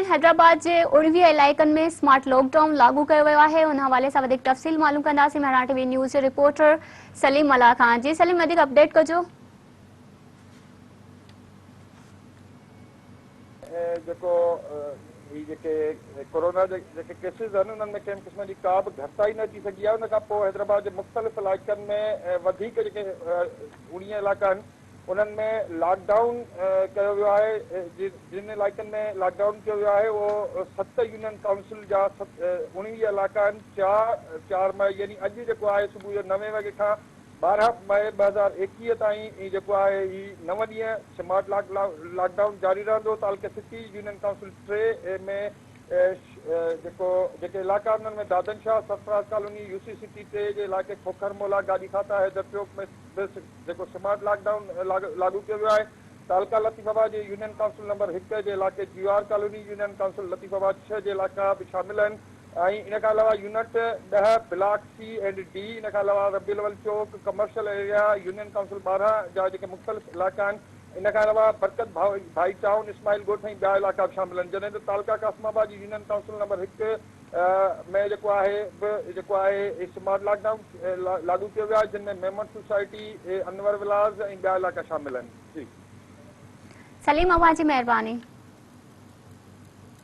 ناظرين حيدرآباد جي 19 علائقن ۾ سمارٽ لاڪ ڊائون لاڳو ڪيو ويو آهي ان حوالي سان وڌيڪ تفصيل معلوم ڪنداسين مهراڻ ٽي وي نيوز جي رپورٽر سليم ملاح کان جي سليم وڌيڪ اپڊيٽ ڪجو. جيڪو هي جيڪي ڪورونا جا جيڪي ڪيسز آهن انهن ۾ ڪنهن قسم جي ڪا به گهٽتائي نه اچي سگهي آهي ان کان پوء حيدرآباد جي مختلف علائقن ۾ وڌيڪ جيڪي 19 علائقا آهن انهن ۾ لاڪ ڊائون ڪيو ويو آهي جن علائقن ۾ لاڪ ڊائون ڪيو ويو آهي اهو ست يونين ڪائونسل جا 19 علائقا آهن 4 مئي يعني اڄ جيڪو آهي صبح جو نوين وڳي کان 12 مئي 2021 تائين هي جيڪو آهي هي نو ڏينهن سمارٽ لاڪ ڊائون جاري رهندو تعلقي سٽي يونين ڪائونسل 3 ۾ جيڪو جيڪي علائقا انهن ۾ Dadan Shah, Sarfraz colony, U C city 3 جي علائقي کوکر مولا، گاڏي کاتا، حيدر چوڪ ۾ به جيڪو سمارٽ لاڪ ڊائون لاڳو ڪيو ويو آهي. تعلقه لطيف آباد جي يونين ڪائونسل نمبر 1 جي علائقي G R colony, union council Latifabad 6 جي علائقا به شامل آهن ۽ ان کان علاوه unit 10 block C and D ان کان علاوه ربيع الاول چوڪ، ڪمرشل ايريا، يونين ڪائونسل 12 جا جيڪي مختلف علائقا آهن ان کان علاوه برڪت ڀائي ٽائون، اسماعيل ڳوٺ ۽ ٻيا علائقا به شامل آهن جڏهن ته تعلقه قاسم آباد جي يونين ڪائونسل نمبر 1 ۾ جيڪو آهي به جيڪو آهي سمارٽ لاڪ ڊائون لاڳو ڪيو ويو آهي جن ۾ ميمڻ سوسائٽي، انور ولاز ۽ ٻيا علائقا شامل آهن. جي. سليم اوهان جي مهرباني.